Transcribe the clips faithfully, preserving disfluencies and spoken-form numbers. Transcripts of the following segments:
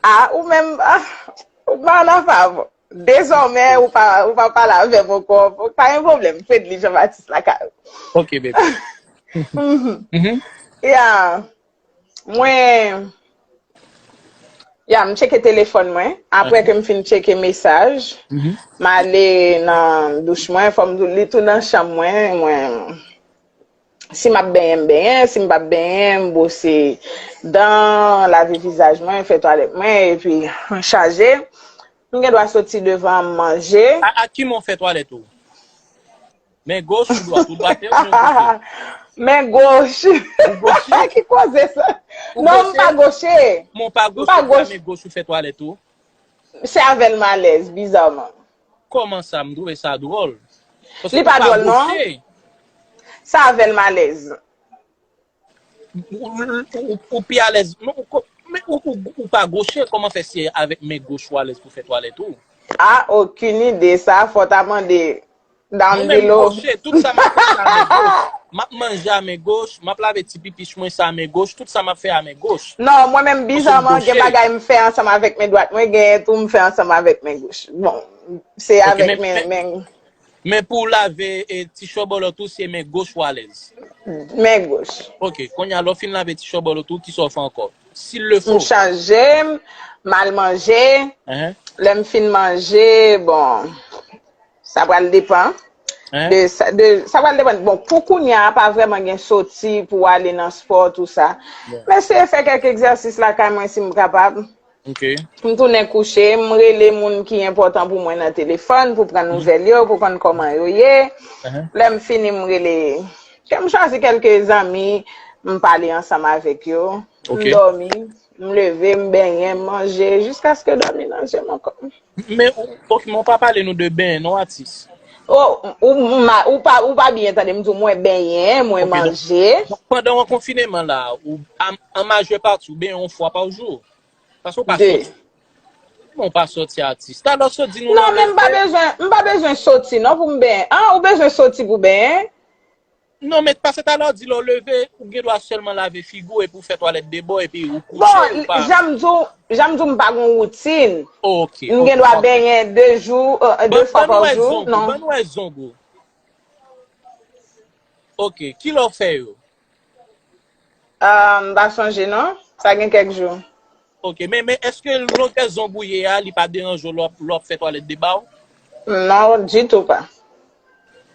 Ah, ou menm, ah, ou pa nan fav. Dezòmè, ou pa, ou pa pale avè m ankò. Pa gen pwoblèm, Fredly Jean Baptiste lakay ou. Ok, baby. Mhm. Ya, mwen, ya, m tcheke telefòn mwen. Apre ke m fin tcheke mesaj, m ale nan douch mwen, fò m tou, li tou nan chanm mwen, mwen, si m ap benyen, m benyen, si m p ap benyen, m bwose dan, lave vizaj mwen, fè twalèt mwen, epi chaje. M gen dwa soti devan, m manje. A, a ki men w fè twalèt ou? Men goch ou dwat? Ou dwat ou men goch? Men goch. Ki koze sa? Non, m pa goche. Men w pa goche, ou pa men goch ou fè twalèt ou? Se avè l m alèz, bizarman. Kòman sa? M twouve sa dwòl. Li pa dwòl, non. Se avè l m alèz. Ou pi alèz. Men ou pa goche, kòman fè se avèk men goch ou alèz pou fè twalèt ou? Ah, okenn ide, sa fò w ta mande down below. Mwen menm goche, tout sa m ap fè se a men goch. M ap manje a men goch, m ap lave ti pipich mwen se a men goch, tout sa m ap fè a men goch. Non, mwen menm bizarman gen bagay m fè ansanm avèk men dwat mwen, genyen tou m fè ansanm avèk men goch. Bon, se avèk men, men. Men pou w lave ti chòbòlòt ou, se men goch ou alèz? Men goch. Ok, kounye a lè w fin lave ti chòbòlòt ou, kisa w fè ankò? S'il le faut. M chanje, m al manje. Lè m fin manje, bon, sa pral depann. De, de, sa pral depann. Bon, pou kounye a, pa vrèman gen soti pou w ale nan spò, tou sa. M eseye fè kèk egzèsis lakay mwen si m kapab. M tounen kouche, m rele moun ki enpòtan pou mwen nan telefòn, pou pran nouvèl yo, pou konn kòman yo ye. Lè m fini, m rele, ke m chwazi kèlke zanmi, m pale ansanm avèk yo. M dòmi, m leve, m benyen, m manje, jiskaske dòmi nan je m ankò. Men, ok, men w pa pale nou de benyen non, atis. Oh, ou, ou pa, ou pa byen tande m di w, mwen benyen, mwen manje. Pandan w an konfineman la, ou, an majè pati, ou benyen yon fwa pa jou? Paske w pa soti. Kòman w pa soti, atis? Talè w sot di nou. Non, men m pa bezwen, m pa bezwen soti non pou m benyen. An, ou bezwen soti pou benyen? Non, men paske talè w di lè w leve, ou gen dwa sèlman lave figi w epi w fè twalèt de bò epi ou kouche. Bon, jan m di w, jan m di w, m pa gen woutin. Ok. M gen dwa benyen de jou, de fwa pa jou, non. Ban nou wè zong ou. Ok, kilè w fè yo? Ah, m pa sonje non. Sa gen kèk jou. Ok, men, men èske longè zong ou ye a, li pa deranje w lè w ap fè twalèt de ba w? Non, ditou pa.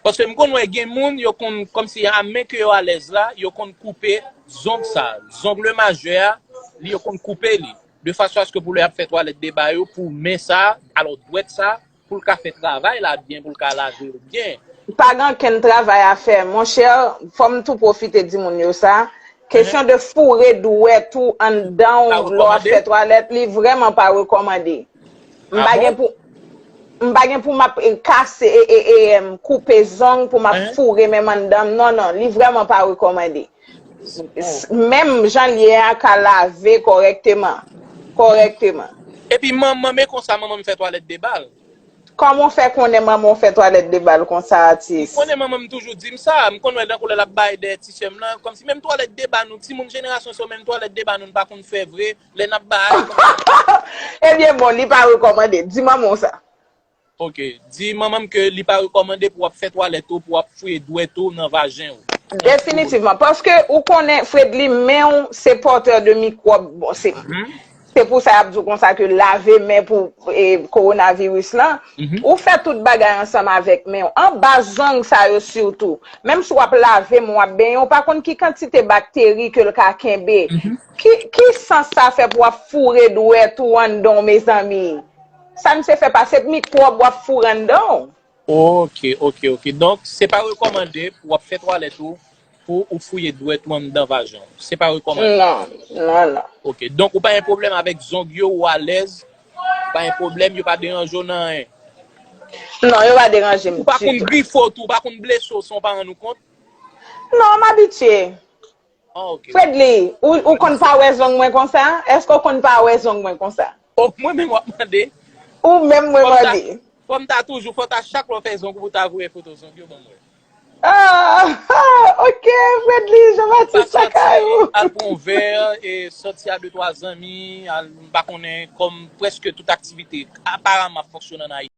Paske m konn wè gen moun, yo konn, kòmsi a men ke yo alèz la, yo konn koupe zong sa. Zong le majè a, li yo konn koupe li. De fason aske pou lè y ap fè twalèt de ba yo, pou men sa, alò dwèt sa, pou l ka fè travay la byen, pou l ka lave yo byen. Pa gen okenn travay a fè, monchè, fò m tou pwofite di moun yo sa. Kesyon de foure dwèt ou anndan w lè w ap fè twalèt, li vrèman pa rekòmande. M pa gen pou, m pa gen pou m ap kase, e, e, e, koupe zong pou m ap foure menm anndan m. Non, non, li vrèman pa rekòmande. Menm jan l ye a ka lave kòrèkteman. Kòrèkteman. Epi manman, men konsa manman m fè twalèt de ba l. Kòman w fè konnen manman w fè twalèt de ba l konsa, atis? M konnen manman m toujou di m sa. M konn wè tankou lè l ap bay dèyè ti sè m lan, kòmsi menm twalèt de ba nou, timoun jenerasyon sa yo, menm twalèt de ba nou, n pa konn fè vre. Lè n ap bay. Ebyen bon, li pa rekòmande. Di manman w sa. Ok. Di manman m ke li pa rekòmande pou w ap fè twalèt ou, pou w ap fouye dwèt ou nan vajen ou. Definitivman. Paske ou konnen, Fredly, men w se pòtè de mikwòb. Bon, se, se pou sa y ap di w konsa ke lave men pou, e, kowonaviris lan. Ou fè tout bagay ansanm avèk men w. Anba zong sa yo sitou. Menm si w ap lave men w, w ap benyen, ou pa konn ki kantite bakteri ke l ka kenbe. Ki, ki sans sa fè pou w ap foure dwèt ou anndan w, mezanmi? Sa misye fè pa se mikwòb w ap foure anndan w. Ok, ok, ok. Donk, se pa rekòmande pou w ap fè twalèt ou, pou ou fouye dwèt ou anndan vajan w. Se pa rekòmande. Non, non, non. Ok. Donk, ou pa gen pwoblèm avèk zong yo, ou alèz. Ou pa gen pwoblèm, yo pa deranje w nan anyen. Non, yo pa deranje m ditou. Ou pa konn grifo tou, ou pa konn blese w san w pa rann ou kont? Non, m abitye. Ah, ok. Fredly, ou, ou konn pa wè zong mwen konsa? Èske w konn pa wè zong mwen konsa? Oh, mwen menm w ap mande? Ou menm mwen mande. Fò m ta toujou, fò ta chak lè w fè zong ou pou ta voye foto zong yo ban mwen. Ah, ah, ok, Fredly, Jean Baptiste, sa kay ou. Al pran yon vè, e sòti a de twa zanmi, al, m pa konnen, kòm prèske tout aktivite aparamman ap fonksyone an Ayiti.